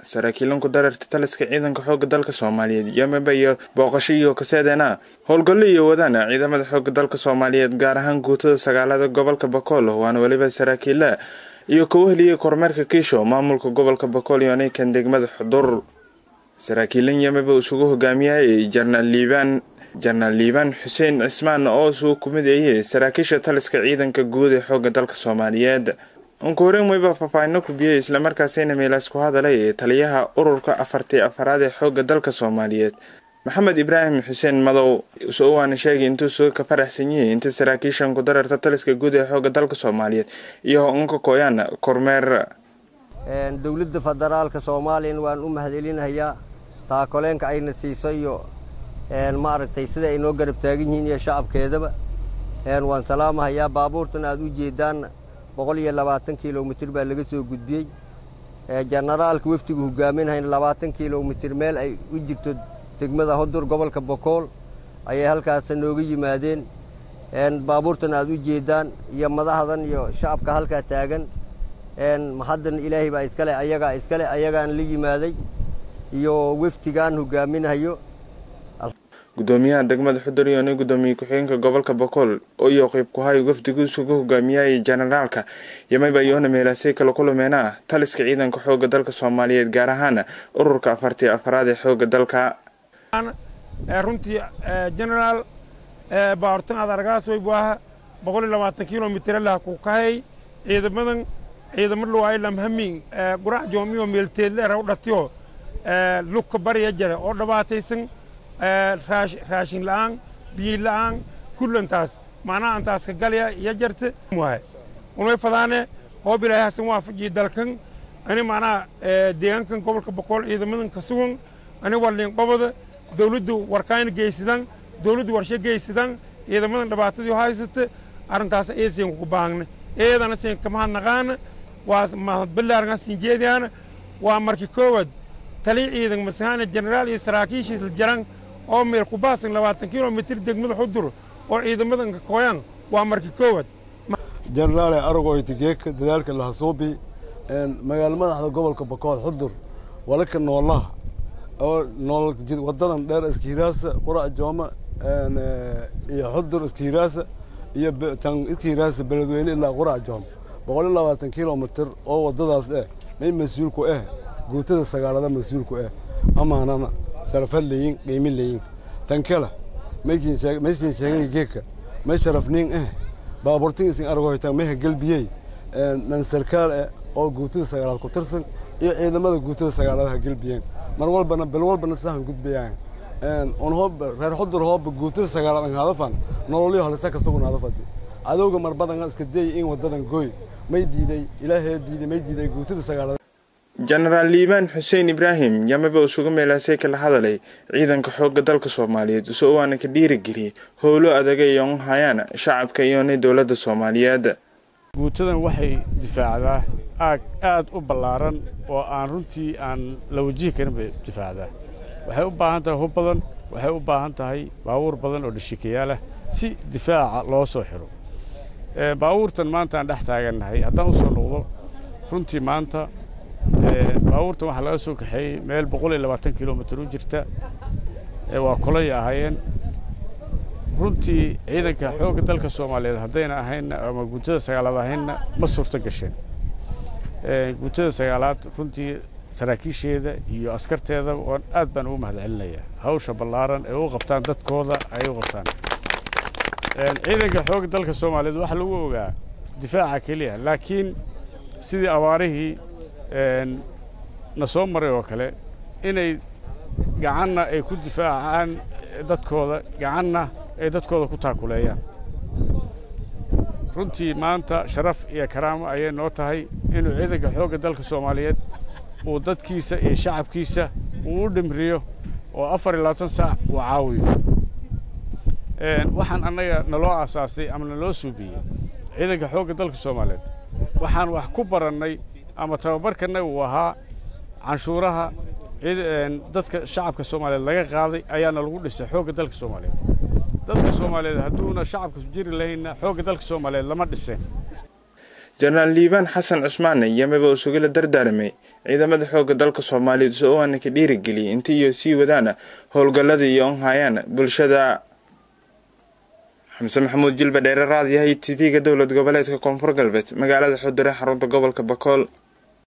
Saraakiilan ku dareerta taliska ciidanka xoogga dalka Soomaaliyeed yamaba iyo booqasho iyo kaseedena howlgallo iyo wadaan ciidamada xoogga dalka Soomaaliyeed, gaar ahaan guutada sagaalada gobolka Bakool, waana weliba saraakiila iyo kuwa heliyay kormeerka kiisho maamulka gobolka Bakool iyo ninkan degmada Xudur. Saraakiilan yamaba isugu hogaamiyay Jenaraal Liibaan Xuseen Cismaan oo isugu kumid ayay saraakiisha taliska ciidanka guud ee xoogga dalka Soomaaliyeed. Unkuhoreyn weyba faahfaahino ku biyey islamarkaasina meelaas ku hadalay taliyaha ururka afartii afaraad ee xoogga dalka Soomaaliyeed, Maxamed Ibraahim Xuseen Madow, soo waana sheegay intuu soo ka faraxsan yihiin inta saraakiishan ku dareerta taliska guud ee xoogga dalka Soomaaliyeed iyo unka kooyaan kormeer. Dowladda federaalka Soomaaliyana waan u mahadcelinayaa taakoleenka ayna siiso iyo maaragtay sida ay noo garab taagan yihiin iyo shacabkeedaba waan salaamahayaa. Baabuurtan aad u jeedaan 120 kilomitir baa laga soo gudbiyey. Jenaraalka wefdigu hogaaminhayna 20 kilomitir meel ay u jirto degmada Hodur, gobolka Bokool, ayay halkaas nooga yimaadeen. Baabuurtan aad u jeedaan iyo madaxdan iyo shacabka halkaa taagan, haddan Ilaahay baa iskale, ayagaa iskale, ayagaan la yimaaday iyo wefdigaan hogaaminhayo. Gudoomiyaha degmada Xudur iyo nin gudoomiye ku-xigeenka gobolka Bakool iyo qeyb ku hay wafdigu isugu hogaamiyay generaalka yamayba iyoona meelaasay kala kulameena taliska ciidanka xoogga dalka Soomaaliyeed, gaar ahaan ururka afartii afaraad ee xoogga dalka. Runtii generaal, baartan aad argaas way buaha 120 kilomitir lah ku kahay ciidamadan, ciidamo luwaay lamhamin qurac joomiyo meelteedle raw dhatiyo lugka barya jare oo dhabaataysan, raashin la'aan, biyo la'aan, kullantaas macnaha antaas ka galya iyo jarte waay. Unay fadaane hoob Ilaahay hasan waafajiyo dalkan ani macnaha deegaankan gobolka Boqol ciidamadan ka sugan ani warliin qobada dawladdu warkaayna geysadan, dawladdu warshe geysadan ciidamadan dhibaatadii haysata. Arrintaas eesiin kugu baahna, eedana siin kama hadnaqaana, waa mahad bilaarga siin jeediyaana. Waa markii koowaad tali ciidan masahaana jenaraal iyo saraakiishiis la jaran oo meel ku baasan 20 kilomitir degmada Xudur oo ciidamadan ka kooyaan, waa markii koowaad. Jenaraale, aragoyti geeka dadaalka lahasuubi magaalo madaxda gobolka Bakool Xudur, walaka noolaha oo nool wadadan dheer iskiiraasa Qurac Jooma iyo Xudur iskiiraasa iyo tan iskiiraasa Beledweyne ilaa Qurac Jooma, 120 kilomitir oo wadadaas may mas-uulku guutada sagaalada mas-uulku amaanana sharafa leeyin, qiimi leeyin. Tan kale maysin sheegay geeka may sharafniin baabuurtin isin aragoytaan may hagelbiyey nan sarkaal oo guutada sagaalaad ku tirsan iyo ciidamada guutada sagaalaad hagelbiyeen. Mar walbana bil walbana sahan gudbayaan on hoob reer Xudur hoob guutada sagaalaad an hadafan nololyo halisa ka sugan hadafadi cadowga mar badan iska day in wadadan gooy may diiday, Ilaahay diiday, may diiday guutada sagaalaad. Jenaraal Liibaan Xuseen Ibraahim yamaba isugu meelaasay kala hadalay ciidanka xoogga dalka Soomaaliyeed, isoo waana ka dhiirigeliyey howlo adaga iyo hayaan shacabka iyona dowladda Soomaaliyeed. Guutadan waxay difaacdaa aag aad u ballaaran oo aan runtii aan la wajihi karin bay difaacdaa. Waxay u baahan tahay hub badan, waxay u baahan tahay baabuur badan oo dhashikayaal ah si difaaca loo soo xiro. Baabuurtan maanta aan dhex taagannahay, haddaan u soo noqdo, runtii maanta baabuurtan waxaa laga soo kaxeeyey meel 120 kilomitir u jirta, waa kolay ahaayeen. Runtii ciidanka xoogga dalka Soomaaliyeed haddayna ahaynna ama guutada sagaalaad ahaynna ma suurto gasheen. Guutada sagaalaad runtii saraakiisheeda iyo askarteeda oon aad baan ugu mahadcelinayaa hawsha ballaaran ee u qabtaan dadkooda ay u qabtaan. Ciidanka xoogga dalka Soomaaliyeed waxaa lagu ogaa difaaca keliya, laakiin sidii abaarihii na soo maray oo kale inay gacanna ay ku difaacaan dadkooda, gacanna ay dadkooda ku taakuleeyaan. Runtii maanta sharaf iyo karaamo ayay noo tahay inuu ciidanka xoogga dalka Soomaaliyeed uu dadkiisa iyo shacabkiisa uu u dhimriyo oo 24 saac uu caawiyo. Waxaan annaga naloo aasaasay ama naloo suubiyey ciidanka xoogga dalka Soomaaliyeed, waxaan wax ku barannay ama tababarkannaga uu ahaa canshuuraha dadka shacabka Soomaaliyeed laga qaaday ayaana lagu dhisay xoogga dalka Soomaaliyeed. Dadka Soomaaliyeed hadduuna shacabka jiri lahaynna xoogga dalka Soomaaliyeed lama dhiseen. Jenaraal Liibaan Xasan Cusmaan yamaba usugala dardaaramay ciidamada xoogga dalka Soomaaliyeed soo aana ka dhiirigeliyay inta iyo sii wadaan howlgallada iyo onhayaan bulshada. Xamse Maxamuud Jilba Dheere, raadiyaha iyo TV-ga dowlad goboleedka Koonfur Galbeed, magaalada Xudur ee xarunta gobolka Bakool.